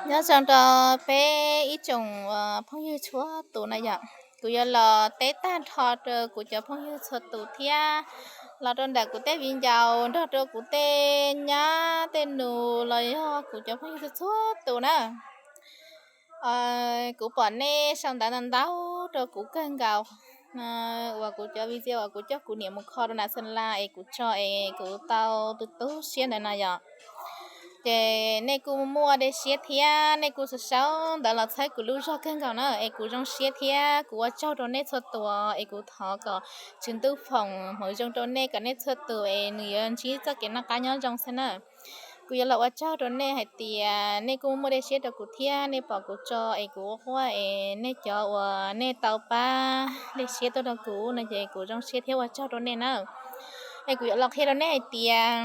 Nyob zoo rau peb ib tsoom phooj ywg txhua tus na yom. Kuv yuav los teb tag nrho rau kuv cov phooj ywg txhua tus thiab los rau ntawm kuv tej viv ncaus nrog rau kuv tej nyab tej nus los yog kuv cov phooj ywg txhua tus na. Kuv pom nej sau ntawv ntau ntau rau kuv kawg nkaus, uas kuv cov video uas kuv coj kuv niam mus kho rau na xees las es kuv tso es kuv tau tu tu siab ntawd na yom. Ces nej kuj muaj dej siab thiab nej kuj sau sau ntawv los txhawb kuv lub zog kawg nkaus na, es kuv zoo siab thiab kuv ua tsaug rau nej txhua tus es kuv thov kom Tswv Ntuj foom hmoov zoo rau nej kom nej txhua tus es nws yuav ntsib txoj kev noj qab nyob zoo xwb na. Kuv yuav los ua tsaug rau nej hais tias nej kuj muaj dej siab rau kuv thiab nej pom kuv tso es kuv ua quaj es nej cov uas nej tau pab dej siab tuaj rau kuv no ces kuv zoo siab thiab ua tsaug rau nej na. Es kuv yuav los qhia rau nej hais tias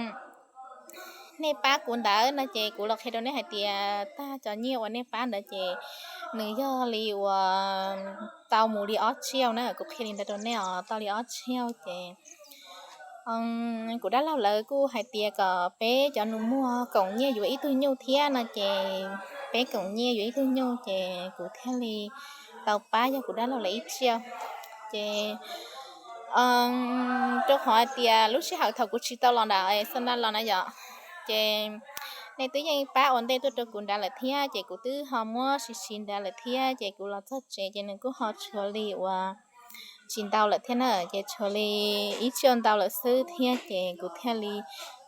nej pab kuv ntawd no ces kuv los qhia rau nej hais tias tag cov nyiaj uas nej pab ntawd ces nws yog li uas tau mus li ob tsiaum na, kuv qhia li ntawd rau nej os, tau li ob tsiaum ces kuv dab laug lawv kuj hais tias kom peb cov nus muag koom nyiaj yuav ib tug nyuj thiab no ces peb koom nyiaj yuav ib tug nyuj ces kuv thiaj li tau pab yog kuv dab laug lawv ib tsiaum. Ces rau qhov hais tias lub sij hawm thaum kuv tsis tau los nram xees las los na yom, ces nej twb yeej pab ua ntej tuaj rau kuv nrad lawm thiab ces kuv twb ho muab siv siv nrad lawm thiab ces kuv los txog tsev ces nws kuj ho tshuav li uas tsis ntau lawm thiab na, ces tshuav li ib tsiaum ntau lawm xwb thiab ces kuv thiaj li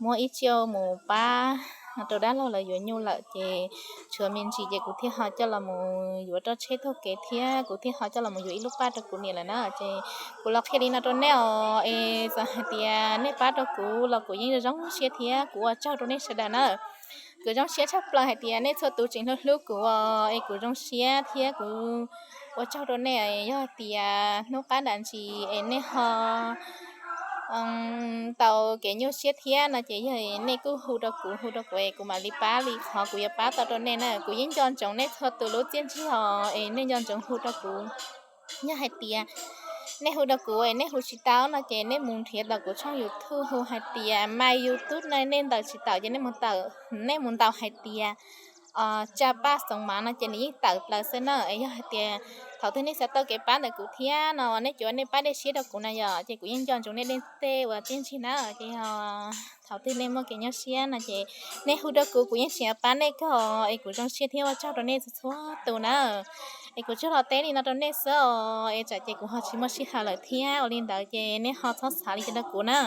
muab ib tsiaum mus pab rau dab laug lawv yuav nyuj lawm ces tshuav me ntsis ces kuv thiaj ho coj los mus yuav roj tsheb taug kev thiab kuv thiaj ho coj los mus yuav ib lub paj rau kuv niam lawm na. Ces kuv los qhia li no rau nej os, es txawm hais tias nej pab rau kuv los kuv yeej zoo siab thiab kuv ua tsaug rau nej sawv daws na. Kuv zoo siab tshaj plaws hais tias nej txhua tus tseem hlub hlub kuv os, es kuv zoo siab thiab kuv ua tsaug rau nej. Yog hais tias hnub qab nram ntsis es nej ho tau kev nyuaj siab thiab no ces yog nej kuj hu rau kuv, hu rau kuv es kuv mam li pab li qhov kuv yuav pab tau rau nej na. Kuv yeej nco ntsoov nej txhua tus lub txiaj ntsig os, es nej nco ntsoov hu rau kuv. Yog hais tias nej hu rau kuv es nej hu tsis tau no ces nej mus nrhiav tau kuv tshooj YouTube hu hais tias Maiv YouTube no, nej ntaus tsis tau ces nej mus ntaus hais tias Tsa Paj Xoov Mav no ces nws yeej tawm plaws xwb na. Es yog hais tias thaum twg nej xav tau kev pab ntawm kuv thiab no, nej cuav nej pab dej siab rau kuv na yom, ces kuv yeej nco ntsoov nej tej uas txiaj ntsig na. Ces thaum twg nej muaj kev nyuaj siab no ces nej hu rau kuv, kuv yeej tsis pab nej kawg os, es kuv zoo siab thiab ua tsaug rau nej txhua tus na. Es kuv tsuas los teb li no rau nej xwb os, es tsam ces kuv ho tsis muaj sij hawm lawm thiab, ua li ntawd ces nej ho txhob xav li cas rau kuv na.